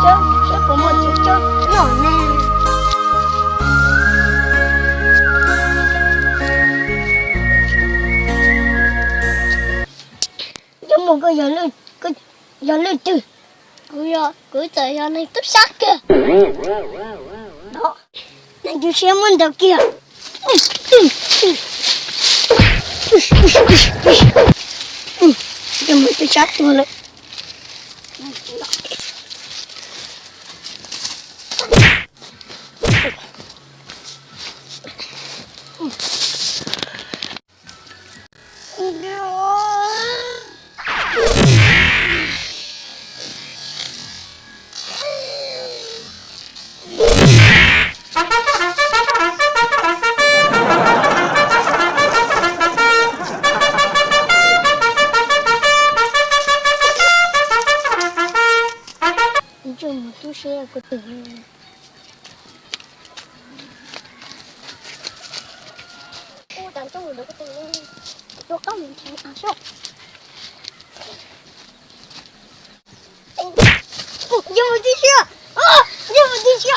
Cov, seb puas muaj txiv cov noj ne. Cov muaj, koj yog leej twg? Kuv yog, kuv txawm yog neeg tub sab kiag. Neeg tub sab muab ntaus kiag. Cov muaj tub sab tuag lawm. Ib tsoom muaj tub sab kuv twg. Ua cas ntsoog ntawd kuv twb tua koj mus nrhiav tas xwb. Yog mus tib si, yog mus tib si.